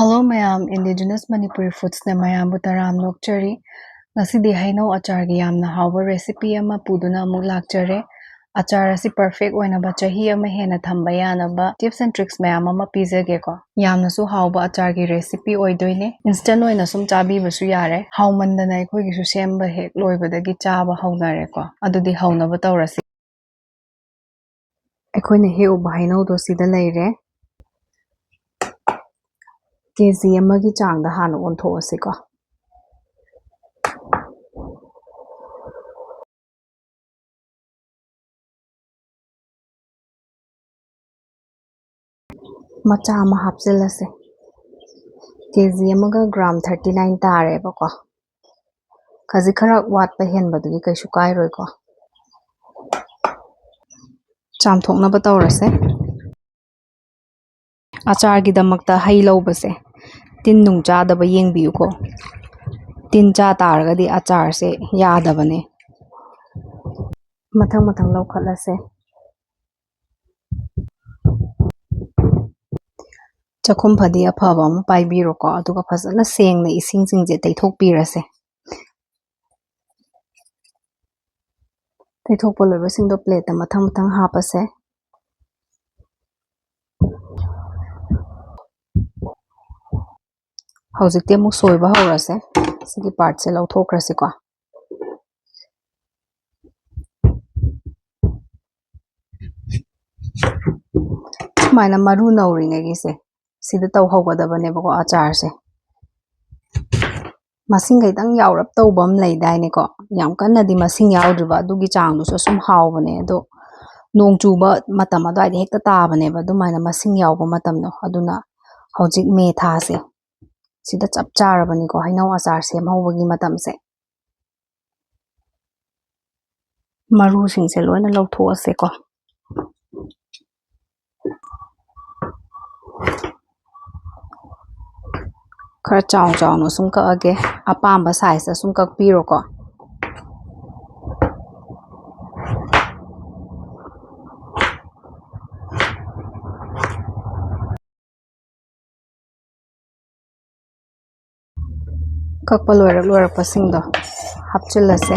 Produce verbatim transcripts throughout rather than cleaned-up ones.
Hello ꯃꯌꯥꯝ, Indigenous Manipuri Foodsꯅ ꯃꯌꯥꯝꯕꯨ ꯇꯔꯥꯝꯅ ꯑꯣꯛꯆꯔꯤ꯫ ꯉꯁꯤꯗꯤ ꯍꯩꯅꯧ ꯑꯆꯥꯔꯒꯤ ꯌꯥꯝꯅ ꯍꯥꯎꯕ recipe ꯑꯃ ꯄꯨꯗꯨꯅ ꯑꯃꯨꯛ ꯂꯥꯛꯆꯔꯦ꯫ ꯑꯆꯥꯔ ꯑꯁꯤ perfect ꯑꯣꯏꯅꯕ, ꯆꯍꯤ ꯑꯃ ꯍꯦꯟꯅ ꯊꯝꯕ ꯌꯥꯅꯕ tips and tricks ꯃꯌꯥꯝ ꯑꯃ ꯄꯤꯖꯒꯦꯀꯣ꯫ ꯌꯥꯝꯅꯁꯨ ꯍꯥꯎꯕ ꯑꯆꯥꯔꯒꯤ recipe ꯑꯣꯏꯗꯣꯏꯅꯦ꯫ Instant ꯑꯣꯏꯅ ꯁꯨꯝ ꯆꯥꯕꯤꯕꯁꯨ ꯌꯥꯔꯦ꯫ ꯍꯥꯎꯃꯟꯗꯅ ꯑꯩꯈꯣꯏꯒꯤꯁꯨ ꯁꯦꯝꯕ ꯍꯦꯛ ꯂꯣꯏꯕꯗꯒꯤ ꯆꯥꯕ ꯍꯧꯅꯔꯦꯀꯣ꯫ ꯑꯗꯨꯗꯤ ꯍꯧꯅꯕ ꯇꯧꯔꯁꯤ꯫ ꯑꯩꯈꯣꯏꯅ ꯍꯦꯛꯎꯕ ꯍꯩꯅꯧꯗꯣ ꯁꯤꯗ ꯂꯩꯔꯦ꯫ ꯀꯦ ꯖꯤ ꯑꯃꯒꯤ ꯆꯥꯡꯗ ꯍꯥꯟꯅ ꯑꯣꯟꯊꯣꯛꯑꯁꯤꯀꯣ꯫ ꯃꯆꯥ ꯑꯃ ꯍꯥꯞꯆꯤꯜꯂꯁꯦ꯫ ꯀꯦ ꯖꯤ ꯑꯃꯒ gram thirty nine ꯇꯥꯔꯦꯕꯀꯣ꯫ ꯈꯖꯤꯛ ꯈꯔ ꯋꯥꯠꯄ ꯍꯦꯟꯕꯗꯨꯗꯤ ꯀꯩꯁꯨ ꯀꯥꯏꯔꯣꯏꯀꯣ꯫ ꯆꯥꯝꯊꯣꯛꯅꯕ ꯇꯧꯔꯁꯦ꯫ ꯑꯆꯥꯔꯒꯤꯗꯃꯛꯇ ꯍꯩ ꯂꯧꯕꯁꯦ ꯇꯤꯟ ꯅꯨꯡ ꯆꯥꯗꯕ ꯌꯦꯡꯕꯤꯌꯨꯀꯣ꯫ ꯇꯤꯟ ꯆꯥ ꯇꯥꯔꯒꯗꯤ ꯑꯆꯥꯔꯁꯦ ꯌꯥꯗꯕꯅꯦ꯫ ꯃꯊꯪ ꯃꯊꯪ ꯂꯧꯈꯠꯂꯁꯦ꯫ ꯆꯥꯛꯈꯨꯝ ꯐꯗꯤ ꯑꯐꯕ ꯑꯃ ꯄꯥꯏꯕꯤꯔꯣꯀꯣ, ꯑꯗꯨꯒ ꯐꯖꯅ ꯁꯦꯡꯅ ꯏꯁꯤꯡꯁꯤꯡꯁꯦ ꯇꯩꯊꯣꯛꯄꯤꯔꯁꯦ꯫ ꯇꯩꯊꯣꯛꯄ ꯂꯣꯏꯕꯁꯤꯡꯗꯣ plateꯇ ꯃꯊꯪ ꯃꯊꯪ ꯍꯥꯞꯄꯁꯦ꯫ ꯍꯧꯖꯤꯛꯇꯤ ꯑꯃꯨꯛ ꯁꯣꯏꯕ ꯍꯧꯔꯁꯦ꯫ ꯁꯤꯒꯤ partꯁꯦ ꯂꯧꯊꯣꯛꯈ꯭ꯔꯁꯤꯀꯣ꯫ ꯁꯨꯃꯥꯏꯅ ꯃꯔꯨ ꯅꯧꯔꯤꯉꯩꯒꯤꯁꯦ ꯁꯤꯗ ꯇꯧꯍꯧꯒꯗꯕꯅꯦꯕꯀꯣ ꯑꯆꯥꯔꯁꯦ꯫ ꯃꯁꯤꯡ ꯈꯤꯇꯪ ꯌꯥꯎꯔꯞ ꯇꯧꯕ ꯑꯃ ꯂꯩꯗꯥꯏꯅꯦꯀꯣ, ꯌꯥꯝ ꯀꯟꯅꯗꯤ ꯃꯁꯤꯡ ꯌꯥꯎꯗ꯭ꯔꯤꯕ, ꯑꯗꯨꯒꯤ ꯆꯥꯡꯗꯨꯁꯨ ꯁꯨꯝ ꯍꯥꯎꯕꯅꯦ꯫ ꯑꯗꯣ ꯅꯣꯡ ꯆꯨꯕ ꯃꯇꯝ ꯑꯗꯨꯋꯥꯏꯗ ꯍꯦꯛꯇ ꯇꯥꯕꯅꯦꯕ ꯑꯗꯨꯃꯥꯏꯅ ꯃꯁꯤꯡ ꯌꯥꯎꯕ ꯃꯇꯝꯗꯣ꯫ ꯑꯗꯨꯅ ꯍꯧꯖꯤꯛ May ꯊꯥꯁꯦ ꯁꯤꯗ ꯆꯞ ꯆꯥꯔꯕꯅꯤꯀꯣ ꯍꯩꯅꯧ ꯑꯆꯥꯔ ꯁꯦꯝꯍꯧꯕꯒꯤ ꯃꯇꯝꯁꯦ꯫ ꯃꯔꯨꯁꯤꯡꯁꯦ ꯂꯣꯏꯅ ꯂꯧꯊꯣꯛꯑꯁꯦꯀꯣ꯫ ꯈꯔ ꯆꯥꯎ ꯆꯥꯎꯅ ꯁꯨꯝ ꯀꯛꯑꯒꯦ, ꯑꯄꯥꯝꯕ sizeꯇ ꯁꯨꯝ ꯀꯛꯄꯤꯔꯣꯀꯣ꯫ ꯀꯛꯄ ꯂꯣꯏꯔꯛ ꯂꯣꯏꯔꯛꯄꯁꯤꯡꯗꯣ ꯍꯥꯞꯆꯤꯜꯂꯁꯦ꯫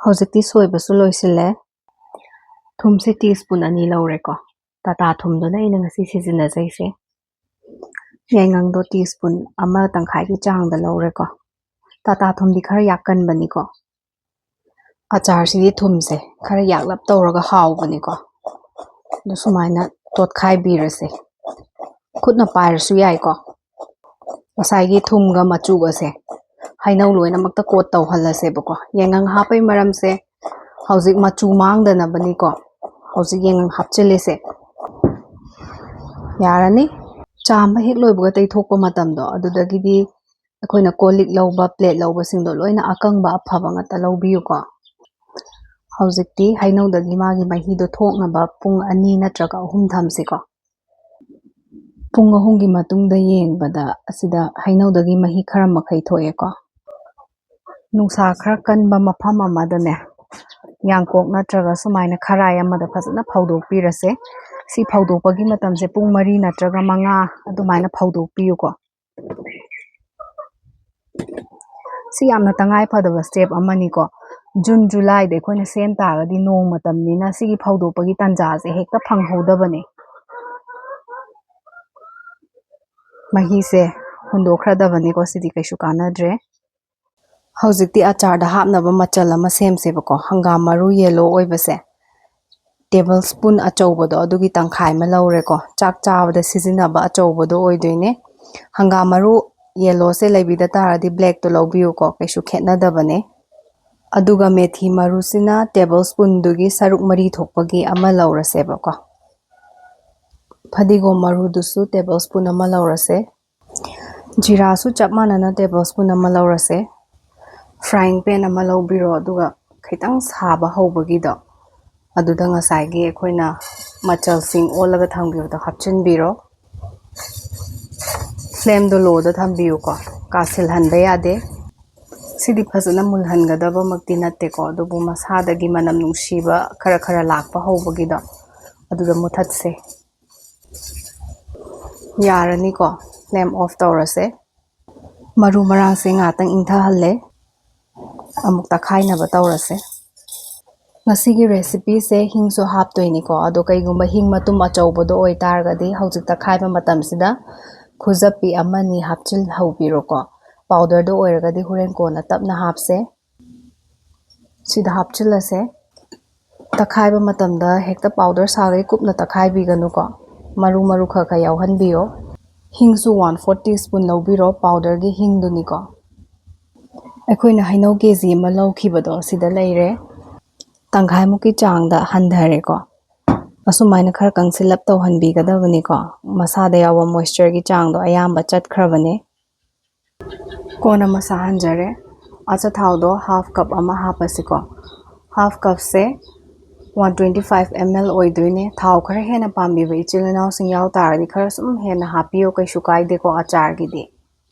ꯍꯧꯖꯤꯛꯇꯤ ꯁꯣꯏꯕꯁꯨ ꯂꯣꯏꯁꯤꯜꯂꯦ꯫ ꯊꯨꯝꯁꯦ ꯇꯤ ꯁ꯭ꯄꯨꯟ ꯑꯅꯤ ꯂꯧꯔꯦꯀꯣ꯫ ꯇꯥꯇꯥ ꯊꯨꯝꯗꯨꯅ ꯑꯩꯅ ꯉꯁꯤ ꯁꯤꯖꯤꯟꯅꯖꯩꯁꯦ꯫ ꯌꯥꯏꯉꯪꯗꯣ ꯇꯤ ꯁ꯭ꯄꯨꯟ ꯑꯃ ꯇꯪꯈꯥꯏꯒꯤ ꯆꯥꯡꯗ ꯂꯧꯔꯦꯀꯣ꯫ ꯇꯥꯇꯥ ꯊꯨꯝꯗꯤ ꯈꯔ ꯌꯥꯛꯀꯟꯕꯅꯤꯀꯣ꯫ ꯑꯆꯥꯔꯁꯤꯗꯤ ꯊꯨꯝꯁꯦ ꯈꯔ ꯌꯥꯛꯂꯞ ꯇꯧꯔꯒ ꯍꯥꯎꯕꯅꯤꯀꯣ꯫ ꯑꯗꯨ ꯁꯨꯃꯥꯏꯅ ꯇꯣꯠꯈꯥꯏꯕꯤꯔꯁꯦ꯫ ꯈꯨꯠꯅ ꯄꯥꯏꯔꯁꯨ ꯌꯥꯏꯀꯣ꯫ ꯉꯁꯥꯏꯒꯤ ꯊꯨꯝꯒ ꯃꯆꯨꯒꯁꯦ ꯍꯩꯅꯧ ꯂꯣꯏꯅꯃꯛꯇ ꯀꯣꯠ ꯇꯧꯍꯜꯂꯁꯦꯕꯀꯣ꯫ ꯌꯥꯏꯉꯪ ꯍꯥꯞꯄꯩ ꯃꯔꯝꯁꯦ ꯍꯧꯖꯤꯛ ꯃꯆꯨ ꯃꯥꯡꯗꯅꯕꯅꯤꯀꯣ꯫ ꯍꯧꯖꯤꯛ ꯌꯥꯏꯉꯪ ꯍꯥꯞꯆꯤꯜꯂꯤꯁꯦ꯫ ꯌꯥꯔꯅꯤ꯫ ꯆꯥꯝꯕ ꯍꯦꯛ ꯂꯣꯏꯕꯒ ꯇꯩꯊꯣꯛꯄ ꯃꯇꯝꯗꯣ, ꯑꯗꯨꯗꯒꯤꯗꯤ ꯑꯩꯈꯣꯏꯅ ꯀꯣꯜ ꯂꯤꯛ ꯂꯧꯕ, ꯄ꯭ꯂꯦꯠ ꯂꯧꯕꯁꯤꯡꯗꯣ ꯂꯣꯏꯅ ꯑꯀꯪꯕ ꯑꯐꯕ ꯉꯥꯛꯇ ꯂꯧꯕꯤꯌꯨꯀꯣ꯫ ꯍꯧꯖꯤꯛꯇꯤ ꯍꯩꯅꯧꯗꯒꯤ ꯃꯥꯒꯤ ꯃꯍꯤꯗꯣ ꯊꯣꯛꯅꯕ ꯄꯨꯡ ꯑꯅꯤ ꯅꯠꯇ꯭ꯔꯒ ꯑꯍꯨꯝ ꯊꯝꯁꯤꯀꯣ꯫ ꯄꯨꯡ ꯑꯍꯨꯝꯒꯤ ꯃꯇꯨꯡꯗ ꯌꯦꯡꯕꯗ ꯑꯁꯤꯗ ꯍꯩꯅꯧꯗꯒꯤ ꯃꯍꯤ ꯈꯔ ꯃꯈꯩ ꯊꯣꯛꯑꯦꯀꯣ꯫ ꯅꯨꯡꯁꯥ ꯈꯔ ꯀꯟꯕ ꯃꯐꯝ ꯑꯃꯗꯅꯦ, ꯌꯥꯡꯀꯣꯛ ꯅꯠꯇ꯭ꯔꯒ ꯁꯨꯃꯥꯏꯅ ꯈꯔꯥꯏ ꯑꯃꯗ ꯐꯖꯅ ꯐꯧꯗꯣꯛꯄꯤꯔꯁꯦ꯫ ꯁꯤ ꯐꯧꯗꯣꯛꯄꯒꯤ ꯃꯇꯝꯁꯦ ꯄꯨꯡ ꯃꯔꯤ ꯅꯠꯇ꯭ꯔꯒ ꯃꯉꯥ ꯑꯗꯨꯃꯥꯏꯅ ꯐꯧꯗꯣꯛꯄꯤꯌꯨꯀꯣ꯫ ꯁꯤ ꯌꯥꯝꯅ ꯇꯉꯥꯏ ꯐꯗꯕ ꯁ꯭ꯇꯦꯞ ꯑꯃꯅꯤꯀꯣ꯫ ꯖꯨꯟ, ꯖꯨꯂꯥꯏꯗ ꯑꯩꯈꯣꯏꯅ ꯁꯦꯝ ꯇꯥꯔꯒꯗꯤ ꯅꯣꯡ ꯃꯇꯝꯅꯤꯅ ꯁꯤꯒꯤ ꯐꯧꯗꯣꯛꯄꯒꯤ ꯇꯥꯟꯖꯥꯁꯦ ꯍꯦꯛꯇ ꯐꯪꯍꯧꯗꯕꯅꯦ꯫ ꯃꯍꯤꯁꯦ ꯍꯨꯟꯗꯣꯛꯈ꯭ꯔꯗꯕꯅꯤꯀꯣ, ꯁꯤꯗꯤ ꯀꯩꯁꯨ ꯀꯥꯟꯅꯗ꯭ꯔꯦ꯫ ꯍꯧꯖꯤꯛꯇꯤ ꯑꯆꯥꯔꯗ ꯍꯥꯞꯅꯕ ꯃꯆꯜ ꯑꯃ ꯁꯦꯝꯁꯦꯕꯀꯣ꯫ ꯍꯪꯒꯥꯝ ꯃꯔꯨ ꯌꯦꯂꯣ ꯑꯣꯏꯕꯁꯦ, ꯇꯦꯕꯜ ꯁ꯭ꯄꯨꯟ ꯑꯆꯧꯕꯗꯣ ꯑꯗꯨꯒꯤ ꯇꯪꯈꯥꯏ ꯑꯃ ꯂꯧꯔꯦꯀꯣ꯫ ꯆꯥꯛ ꯆꯥꯕꯗ ꯁꯤꯖꯤꯟꯅꯕ ꯑꯆꯧꯕꯗꯣ ꯑꯣꯏꯗꯣꯏꯅꯦ꯫ ꯍꯪꯒꯥꯝ ꯃꯔꯨ ꯌꯦꯂꯣꯁꯦ ꯂꯩꯕꯤꯗ ꯇꯥꯔꯗꯤ ꯕ꯭ꯂꯦꯛꯇꯣ ꯂꯧꯕꯤꯌꯨꯀꯣ, ꯀꯩꯁꯨ ꯈꯦꯠꯅꯗꯕꯅꯦ꯫ ꯑꯗꯨꯒ ꯃꯦꯊꯤ ꯃꯔꯨꯁꯤꯅ ꯇꯦꯕꯜ ꯁ꯭ꯄꯨꯟꯗꯨꯒꯤ ꯁꯔꯨꯛ ꯃꯔꯤ ꯊꯣꯛꯄꯒꯤ ꯑꯃ ꯂꯧꯔꯁꯦꯕꯀꯣ꯫ ꯐꯗꯤꯒꯣꯝ ꯃꯔꯨꯗꯨꯁꯨ ꯇꯦꯕꯜ ꯁ꯭ꯄꯨꯟ ꯑꯃ ꯂꯧꯔꯁꯦ꯫ ꯖꯤꯔꯥꯁꯨ ꯆꯞ ꯃꯥꯟꯅꯅ ꯇꯦꯕꯜ ꯁ꯭ꯄꯨꯟ ꯑꯃ ꯂꯧꯔꯁꯦ꯫ ꯐ꯭ꯔꯥꯏꯡ ꯄꯦꯟ ꯑꯃ ꯂꯧꯕꯤꯔꯣ, ꯑꯗꯨꯒ ꯈꯤꯇꯪ ꯁꯥꯕ ꯍꯧꯕꯒꯤꯗꯣ, ꯑꯗꯨꯗ ꯉꯁꯥꯏꯒꯤ ꯑꯩꯈꯣꯏꯅ ꯃꯆꯜꯁꯤꯡ ꯑꯣꯜꯂꯒ ꯊꯝꯈꯤꯕꯗꯣ ꯍꯥꯞꯆꯤꯟꯕꯤꯔꯣ꯫ ꯐ꯭ꯂꯦꯝꯗꯣ ꯂꯣꯗ ꯊꯝꯕꯤꯌꯨꯀꯣ, ꯀꯥꯁꯤꯜꯍꯟꯕ ꯌꯥꯗꯦ꯫ ꯁꯤꯗꯤ ꯐꯖꯅ ꯃꯨꯜꯍꯟꯒꯗꯕꯃꯛꯇꯤ ꯅꯠꯇꯦꯀꯣ, ꯑꯗꯨꯕꯨ ꯃꯁꯥꯗꯒꯤ ꯃꯅꯝ ꯅꯨꯡꯁꯤꯕ ꯈꯔ ꯈꯔ ꯂꯥꯛꯄ ꯍꯧꯕꯒꯤꯗꯣ, ꯑꯗꯨꯗ ꯃꯨꯊꯠꯁꯦ꯫ ꯌꯥꯔꯅꯤꯀꯣ, flame off ꯇꯧꯔꯁꯦ꯫ ꯃꯔꯨ ꯃꯔꯥꯡꯁꯦ ꯉꯥꯛꯇꯪ ꯏꯪꯊꯍꯜꯂꯦ꯫ ꯑꯃꯨꯛ ꯇꯛꯈꯥꯏꯅꯕ ꯇꯧꯔꯁꯦ꯫ ꯉꯁꯤꯒꯤ recipeꯁꯦ ꯍꯤꯡꯁꯨ ꯍꯥꯞꯇꯣꯏꯅꯤꯀꯣ꯫ ꯑꯗꯣ ꯀꯩꯒꯨꯝꯕ ꯍꯤꯡ ꯃꯇꯨꯝ ꯑꯆꯧꯕꯗꯣ ꯑꯣꯏꯇꯥꯔꯒꯗꯤ ꯍꯧꯖꯤꯛ ꯇꯛꯈꯥꯏꯕ ꯃꯇꯝꯁꯤꯗ ꯈꯨꯖꯞꯄꯤ ꯑꯃꯅꯤ ꯍꯥꯞꯆꯤꯜꯍꯧꯕꯤꯔꯣꯀꯣ꯫ Powderꯗꯣ ꯑꯣꯏꯔꯒꯗꯤ ꯍꯣꯔꯦꯟ ꯀꯣꯟꯅ ꯇꯞꯅ ꯍꯥꯞꯁꯦ꯫ ꯁꯤꯗ ꯍꯥꯞꯆꯤꯜꯂꯁꯦ꯫ ꯇꯛꯈꯥꯏꯕ ꯃꯇꯝꯗ ꯍꯦꯛꯇ powder ꯁꯥꯒꯩ ꯀꯨꯞꯅ ꯇꯛꯈꯥꯏꯕꯤꯒꯅꯨꯀꯣ꯫ ꯃꯔꯨ ꯃꯔꯨ ꯈꯔ ꯈꯔ ꯌꯥꯎꯍꯟꯕꯤꯌꯣ꯫ ꯍꯤꯡꯁꯨ one fourth teaspoon ꯂꯧꯕꯤꯔꯣ, powderꯒꯤ ꯍꯤꯡꯗꯨꯅꯤꯀꯣ꯫ ꯑꯩꯈꯣꯏꯅ ꯍꯩꯅꯧ ꯀꯦ ꯖꯤ ꯑꯃ ꯂꯧꯈꯤꯕꯗꯣ ꯁꯤꯗ ꯂꯩꯔꯦ꯫ ꯇꯪꯈꯥꯏꯃꯨꯛꯀꯤ ꯆꯥꯡꯗ ꯍꯟꯊꯔꯦꯀꯣ꯫ ꯑꯁꯨꯃꯥꯏꯅ ꯈꯔ ꯀꯪꯁꯤꯜꯂꯞ ꯇꯧꯍꯟꯕꯤꯒꯗꯕꯅꯤꯀꯣ꯫ ꯃꯁꯥꯗ ꯌꯥꯎꯕ moistureꯒꯤ ꯆꯥꯡꯗꯣ ꯑꯌꯥꯝꯕ ꯆꯠꯈ꯭ꯔꯕꯅꯦ꯫ ꯀꯣꯟ ꯑꯃ ꯁꯥꯍꯟꯖꯔꯦ꯫ ꯑꯆꯥꯊꯥꯎꯗꯣ half cup ꯑꯃ ꯍꯥꯞꯄꯁꯤꯀꯣ꯫ Half cupꯁꯦ one twenty five ml ꯑꯣꯏꯗꯣꯏꯅꯦ꯫ ꯊꯥꯎ ꯈꯔ ꯍꯦꯟꯅ ꯄꯥꯝꯕꯤꯕ ꯏꯆꯤꯜ ꯏꯅꯥꯎꯁꯤꯡ ꯌꯥꯎ ꯇꯥꯔꯗꯤ ꯈꯔ ꯁꯨꯝ ꯍꯦꯟꯅ ꯍꯥꯞꯄꯤꯌꯣ, ꯀꯩꯁꯨ ꯀꯥꯏꯗꯦꯀꯣ ꯑꯆꯥꯔꯒꯤꯗꯤ꯫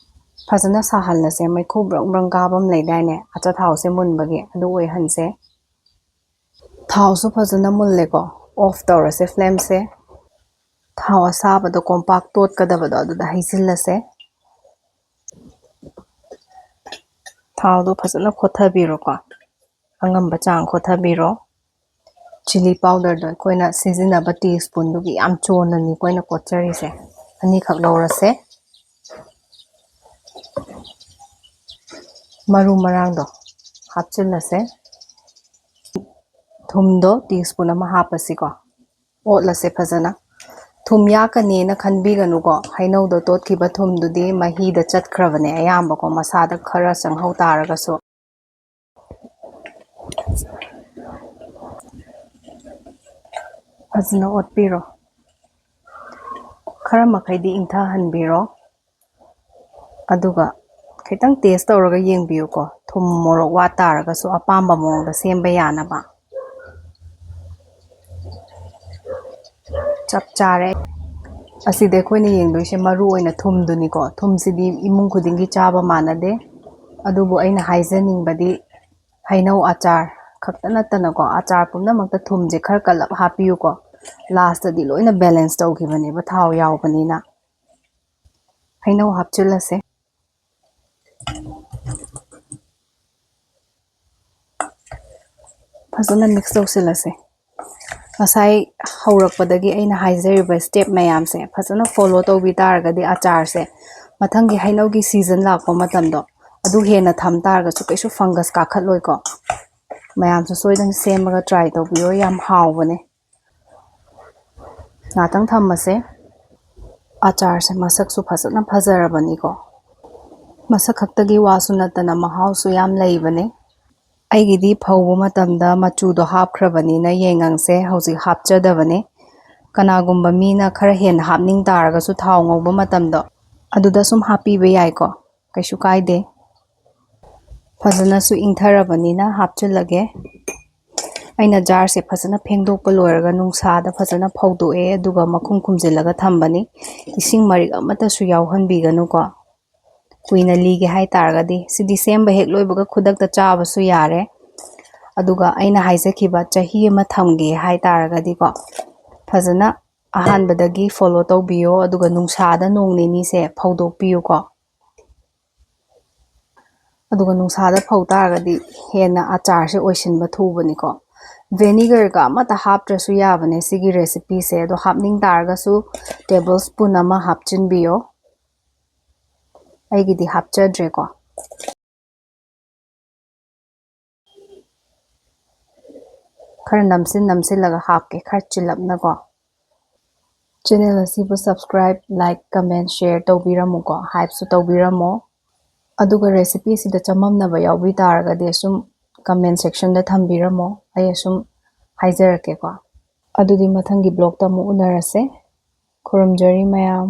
ꯐꯖꯅ ꯁꯥꯍꯜꯂꯁꯦ, ꯃꯩꯈꯨ ꯕ꯭ꯔꯪ ꯕ꯭ꯔꯪ ꯀꯥꯕ ꯑꯃ ꯂꯩꯗꯥꯏꯅꯦ, ꯑꯆꯥꯊꯥꯎꯁꯦ ꯃꯨꯟꯕꯒꯤ, ꯑꯗꯨ ꯑꯣꯏꯍꯟꯁꯦ꯫ ꯊꯥꯎꯁꯨ ꯐꯖꯅ ꯃꯨꯜꯂꯦꯀꯣ꯫ Off ꯇꯧꯔꯁꯦ flameꯁꯦ꯫ ꯊꯥꯎ ꯑꯁꯥꯕꯗꯣ ꯀꯣꯝꯄꯥꯛ ꯇꯣꯠꯀꯗꯕꯗꯣ ꯑꯗꯨꯗ ꯍꯩꯖꯤꯜꯂꯁꯦ꯫ ꯊꯥꯎꯗꯣ ꯐꯖꯅ ꯈꯣꯠꯊꯕꯤꯔꯣꯀꯣ꯫ ꯑꯉꯝꯕ ꯆꯥꯡ ꯈꯣꯠꯊꯕꯤꯔꯣ꯫ Chilli powderꯗꯣ ꯑꯩꯈꯣꯏꯅ ꯁꯤꯖꯤꯟꯅꯕ teaspoonꯗꯨꯒꯤ ꯌꯥꯝ ꯆꯣꯟꯅꯅꯤꯀꯣ ꯑꯩꯅ ꯀꯣꯠꯆꯔꯤꯁꯦ꯫ ꯑꯅꯤꯈꯛ ꯂꯧꯔꯁꯦ꯫ ꯃꯔꯨ ꯃꯔꯥꯡꯗꯣ ꯍꯥꯞꯆꯤꯜꯂꯁꯦ꯫ ꯊꯨꯝꯗꯣ teaspoon ꯑꯃ ꯍꯥꯞꯄꯁꯤꯀꯣ꯫ ꯑꯣꯠꯂꯁꯦ ꯐꯖꯅ꯫ ꯊꯨꯝ ꯌꯥꯛꯀꯅꯦꯅ ꯈꯟꯕꯤꯒꯅꯨꯀꯣ꯫ ꯍꯩꯅꯧꯗꯣ ꯇꯣꯠꯈꯤꯕ ꯊꯨꯝꯗꯨꯗꯤ ꯃꯍꯤꯗ ꯆꯠꯈ꯭ꯔꯕꯅꯦ ꯑꯌꯥꯝꯕꯀꯣ, ꯃꯁꯥꯗ ꯈꯔ ꯆꯪꯍꯧ ꯇꯥꯔꯒꯁꯨ꯫ ꯐꯖꯅ ꯑꯣꯠꯄꯤꯔꯣ꯫ ꯈꯔ ꯃꯈꯩꯗꯤ ꯏꯪꯊꯍꯟꯕꯤꯔꯣ꯫ ꯑꯗꯨꯒ ꯈꯤꯇꯪ taste ꯇꯧꯔꯒ ꯌꯦꯡꯕꯤꯌꯨꯀꯣ꯫ ꯊꯨꯝ ꯃꯣꯔꯣꯛ ꯋꯥꯠ ꯇꯥꯔꯒꯁꯨ ꯑꯄꯥꯝꯕ ꯃꯑꯣꯡꯗ ꯁꯦꯝꯕ ꯌꯥꯅꯕ꯫ ꯆꯞ ꯆꯥꯔꯦ꯫ ꯑꯁꯤꯗ ꯑꯩꯈꯣꯏꯅ ꯌꯦꯡꯗꯣꯏꯁꯦ ꯃꯔꯨ ꯑꯣꯏꯅ ꯊꯨꯝꯗꯨꯅꯤꯀꯣ꯫ ꯊꯨꯝꯁꯤꯗꯤ ꯏꯃꯨꯡ ꯈꯨꯗꯤꯡꯒꯤ ꯆꯥꯕ ꯃꯥꯟꯅꯗꯦ꯫ ꯑꯗꯨꯕꯨ ꯑꯩꯅ ꯍꯥꯏꯖꯅꯤꯡꯕꯗꯤ, ꯍꯩꯅꯧ ꯑꯆꯥꯔ ꯈꯛꯇ ꯅꯠꯇꯅꯀꯣ, ꯑꯆꯥꯔ ꯄꯨꯝꯅꯃꯛꯇ ꯊꯨꯝꯁꯦ ꯈꯔ ꯀꯜꯂꯞ ꯍꯥꯞꯄꯤꯌꯨꯀꯣ꯫ ꯂꯥꯁꯇꯗꯤ ꯂꯣꯏꯅ ꯕꯦꯂꯦꯟꯁ ꯇꯧꯈꯤꯕꯅꯦꯕ, ꯊꯥꯎ ꯌꯥꯎꯕꯅꯤꯅ꯫ ꯍꯩꯅꯧ ꯍꯥꯞꯆꯤꯜꯂꯁꯦ꯫ ꯐꯖꯅ ꯃꯤꯛꯁ ꯇꯧꯁꯤꯜꯂꯁꯦ꯫ ꯉꯁꯥꯏ ꯍꯧꯔꯛꯄꯗꯒꯤ ꯑꯩꯅ ꯍꯥꯏꯖꯔꯤꯕ ꯁ꯭ꯇꯦꯞ ꯃꯌꯥꯝꯁꯦ ꯐꯖꯅ ꯐꯣꯂꯣ ꯇꯧꯕꯤ ꯇꯥꯔꯒꯗꯤ, ꯑꯆꯥꯔꯁꯦ ꯃꯊꯪꯒꯤ ꯍꯩꯅꯧꯒꯤ ꯁꯤꯖꯟ ꯂꯥꯛꯄ ꯃꯇꯝꯗꯣ, ꯑꯗꯨ ꯍꯦꯟꯅ ꯊꯝ ꯇꯥꯔꯒꯁꯨ ꯀꯩꯁꯨ ꯐꯪꯒꯁ ꯀꯥꯈꯠꯂꯣꯏꯀꯣ꯫ ꯃꯌꯥꯝꯁꯨ ꯁꯣꯏꯗꯅ ꯁꯦꯝꯃꯒ ꯇ꯭ꯔꯥꯏ ꯇꯧꯕꯤꯌꯣ, ꯌꯥꯝ ꯍꯥꯎꯕꯅꯦ꯫ ꯉꯥꯛꯇꯪ ꯊꯝꯃꯁꯦ꯫ ꯑꯆꯥꯔꯁꯦ ꯃꯁꯛꯁꯨ ꯐꯖꯅ ꯐꯖꯔꯕꯅꯤꯀꯣ꯫ ꯃꯁꯛ ꯈꯛꯇꯒꯤ ꯋꯥꯁꯨ ꯅꯠꯇꯅ ꯃꯍꯥꯎꯁꯨ ꯌꯥꯝ ꯂꯩꯕꯅꯦ꯫ ꯑꯩꯒꯤꯗꯤ ꯐꯧꯕ ꯃꯇꯝꯗ ꯃꯆꯨꯗꯣ ꯍꯥꯞꯈ꯭ꯔꯕꯅꯤꯅ ꯌꯦꯡꯉꯪꯁꯦ ꯍꯧꯖꯤꯛ ꯍꯥꯞꯆꯗꯕꯅꯦ꯫ ꯀꯅꯥꯒꯨꯝꯕ ꯃꯤꯅ ꯈꯔ ꯍꯦꯟꯅ ꯍꯥꯞꯅꯤꯡ ꯇꯥꯔꯒꯁꯨ ꯊꯥꯎ ꯉꯧꯕ ꯃꯇꯝꯗꯣ ꯑꯗꯨꯗ ꯁꯨꯝ ꯍꯥꯞꯄꯤꯕ ꯌꯥꯏꯀꯣ, ꯀꯩꯁꯨ ꯀꯥꯏꯗꯦ꯫ ꯐꯖꯅꯁꯨ ꯏꯪꯊꯔꯕꯅꯤꯅ ꯍꯥꯞꯆꯤꯜꯂꯒꯦ꯫ ꯑꯩꯅ ꯖꯥꯔꯁꯦ ꯐꯖꯅ ꯐꯦꯡꯗꯣꯛꯄ ꯂꯣꯏꯔꯒ ꯅꯨꯡꯁꯥꯗ ꯐꯖꯅ ꯐꯧꯗꯣꯛꯑꯦ, ꯑꯗꯨꯒ ꯃꯈꯨꯝ ꯈꯨꯝꯖꯤꯜꯂꯒ ꯊꯝꯕꯅꯤ꯫ ꯏꯁꯤꯡ ꯃꯔꯤꯛ ꯑꯃꯠꯇꯁꯨ ꯌꯥꯎꯍꯟꯕꯤꯒꯅꯨꯀꯣ꯫ ꯀꯨꯏꯅ ꯂꯤꯒꯦ ꯍꯥꯏ ꯇꯥꯔꯒꯗꯤ, ꯁꯤꯗꯤ ꯁꯦꯝꯕ ꯍꯦꯛ ꯂꯣꯏꯕꯒ ꯈꯨꯗꯛꯇ ꯆꯥꯕꯁꯨ ꯌꯥꯔꯦ꯫ ꯑꯗꯨꯒ ꯑꯩꯅ ꯍꯥꯏꯖꯈꯤꯕ ꯆꯍꯤ ꯑꯃ ꯊꯝꯒꯦ ꯍꯥꯏ ꯇꯥꯔꯒꯗꯤꯀꯣ, ꯐꯖꯅ ꯑꯍꯥꯟꯕꯗꯒꯤ ꯐꯣꯂꯣ ꯇꯧꯕꯤꯌꯣ, ꯑꯗꯨꯒ ꯅꯨꯡꯁꯥꯗ ꯅꯣꯡ ꯅꯤꯅꯤꯁꯦ ꯐꯧꯗꯣꯛꯄꯤꯌꯨꯀꯣ꯫ ꯑꯗꯨꯒ ꯅꯨꯡꯁꯥꯗ ꯐꯧ ꯇꯥꯔꯒꯗꯤ ꯍꯦꯟꯅ ꯑꯆꯥꯔꯁꯦ ꯑꯣꯏꯁꯤꯟꯕ ꯊꯨꯕꯅꯤꯀꯣ꯫ ꯚꯦꯅꯤꯒꯔꯒ ꯑꯃꯠꯇ ꯍꯥꯞꯇ꯭ꯔꯁꯨ ꯌꯥꯕꯅꯦ ꯁꯤꯒꯤ ꯔꯦꯁꯤꯄꯤꯁꯦ, ꯑꯗꯣ ꯍꯥꯞꯅꯤꯡ ꯇꯥꯔꯒꯁꯨ ꯇꯦꯕꯜ ꯁ꯭ꯄꯨꯟ ꯑꯃ ꯍꯥꯞꯆꯤꯟꯕꯤꯌꯣ꯫ ꯑꯩꯒꯤꯗꯤ ꯍꯥꯞꯆꯗ꯭ꯔꯦꯀꯣ꯫ ꯈꯔ ꯅꯝꯁꯤꯟ ꯅꯝꯁꯤꯜꯂꯒ ꯍꯥꯞꯀꯦ, ꯈꯔ ꯆꯤꯜꯂꯞꯅꯀꯣ꯫ ꯆꯦꯅꯦꯜ ꯑꯁꯤꯕꯨ subscribe, like, comment, share ꯇꯧꯕꯤꯔꯝꯃꯨꯀꯣ, hypeꯁꯨ ꯇꯧꯕꯤꯔꯝꯃꯣ꯫ ꯑꯗꯨꯒ ꯔꯦꯁꯤꯄꯤꯁꯤꯗ ꯆꯃꯝꯅꯕ ꯌꯥꯎꯕꯤ ꯇꯥꯔꯒꯗꯤ ꯑꯁꯨꯝ comment sectionꯗ ꯊꯝꯕꯤꯔꯝꯃꯣ, ꯑꯩ ꯑꯁꯨꯝ ꯍꯥꯏꯖꯔꯛꯀꯦꯀꯣ꯫ ꯑꯗꯨꯗꯤ ꯃꯊꯪꯒꯤ ꯕ꯭ꯂꯣꯛꯇ ꯑꯃꯨꯛ ꯎꯅꯔꯁꯦ꯫ ꯈꯨꯔꯨꯝꯖꯔꯤ ꯃꯌꯥꯝ꯫